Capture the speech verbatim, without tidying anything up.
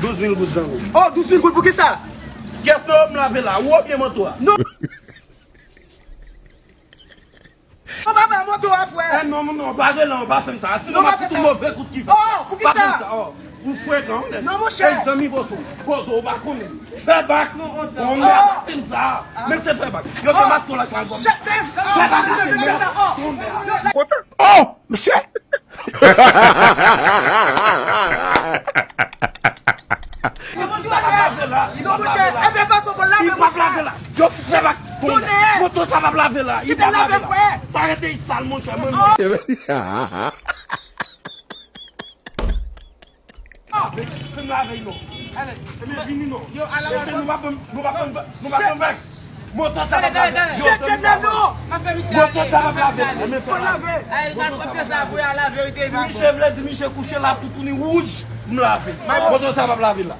Douz mil goud, zanmi. Oh, douz mil goud, pou ki sa? Kiyès nan yo m lave la? Ou oubyen moto a? Non. Non, papa, moto a, frè. Eh, non, non, non, pa rele, non, pa fè m sa. Sinon, m ap fouti move kout ki fè. Oh, pou ki sa? Pa fè m sa, oh. Ou frekan, wi. Non, monchè. Ey, zanmi, poze w. Poze w, ou pa konnen. Fè bak. Non, oh, non. Bon, mèd, pa fè m sa. Men se fè bak. Yo te maske w la, kwa, gòm. Fè bak, mèd. Bon, mèd. Oh, mesye. Moto sa p ap lave la. Li p ap lave la. Yo fè bak. Moto sa p ap lave la. Li p ap lave la. Sa rete sal, monchè. Mwen, mwen. Fè m lave non. Ebyen, vini non. Mesye, nou pa pran, nou pa pran, nou pa pran bak. Moto sa p ap lave. Yo, fè m lave. Moto sa p ap lave. Fò lave. Di misye vle di misye kouche la, toutouni wouj, m lave. Moto sa p ap lave la.